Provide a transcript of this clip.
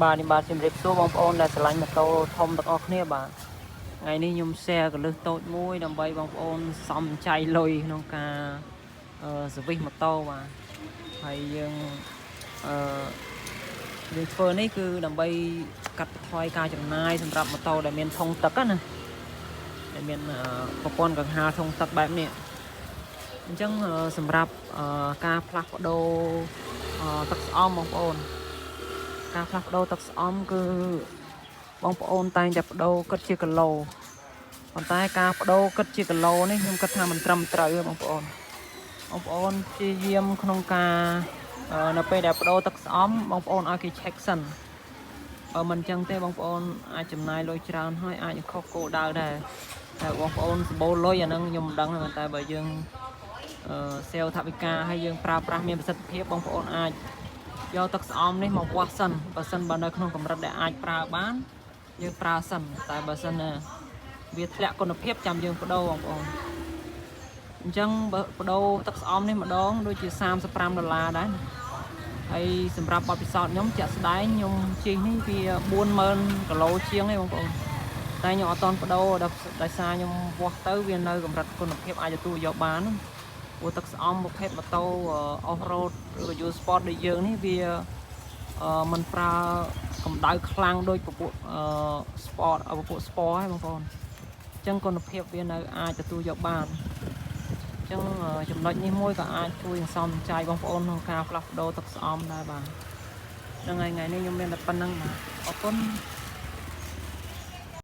បាទនេះបាទជំរាបសួរបងប្អូនដែលស្រឡាញ់ម៉ូតូធំទាំងអស់គ្នាបាទថ្ងៃនេះខ្ញុំ share គន្លឹះតូចមួយដើម្បីបងប្អូនសំចៃលុយក្នុងការservice ម៉ូតូបាទហើយយើងអឺយើងធ្វើនេះគឺដើម្បីកាត់បន្ថយការចំណាយសម្រាប់ម៉ូតូដែលមានធុងទឹកណាដែលមានប្រព័ន្ធកង្ហារធុងទឹកបែបនេះអញ្ចឹងសម្រាប់ការផ្លាស់ប្ដូរទឹកស្អំបងប្អូន ការផ្លាស់ប្ដូរទឹកស្អំគឺបងប្អូនតែងតែប្ដូរគិតជាគីឡូប៉ុន្តែការប្ដូរគិតជាគីឡូនេះខ្ញុំគិតថាមិនត្រឹមត្រូវទេបងប្អូនបងប្អូនព្យាយាមក្នុងការនៅពេលដែលប្ដូរទឹកស្អំបងប្អូនឲ្យគេ check សិនបើមិនអញ្ចឹងទេបងប្អូនអាចចំណាយលុយច្រើនហើយអាចនឹងខុសគោលដៅដែរតែបងប្អូនសម្បូរលុយអាហ្នឹងខ្ញុំមិនដឹងទេប៉ុន្តែបើយើងsave ថវិកាហើយយើងប្រើប្រាស់មានប្រសិទ្ធភាពបងប្អូនអាច យកទឹកស្អំនេះមកវាស់សិនបើសិនបើនៅក្នុងកម្រិតដែលអាចប្រើបានយើងប្រើសិនតែបើសិនណាវាធ្លាក់គុណភាពចាំយើងប្ដូរបងប្អូនអញ្ចឹងបើប្ដូរទឹកស្អំនេះម្ដងដូចជា35ដុល្លារដែរណាហើយសម្រាប់បទពិសោធន៍ខ្ញុំជាក់ស្ដែងខ្ញុំជិះនេះវា40000គីឡូជាងឯងបងប្អូនតែខ្ញុំអត់ទាន់ប្ដូរដោយសារខ្ញុំវាស់ទៅវានៅកម្រិតគុណភាពអាចទទួលយកបានណាព្រោះទឹកស្អំប្រភេទម៉ូតូ off road ឬក៏ U Sport ដូចយើងនេះវាមិនប្រើកម្ដៅខ្លាំងដូចពពួកsport ពពួក sport ហ្នឹងបងប្អូនអញ្ចឹងគុណភាពវានៅអាចទទួលយកបានអញ្ចឹងចំណុចនេះមួយក៏អាចជួយសន្សំចៃបងប្អូនក្នុងការផ្លាស់ប្ដូរទឹកស្អំដែរបាទហ្នឹងហើយថ្ងៃនេះខ្ញុំមានតែប៉ុណ្ណឹងបាទអរគុណ។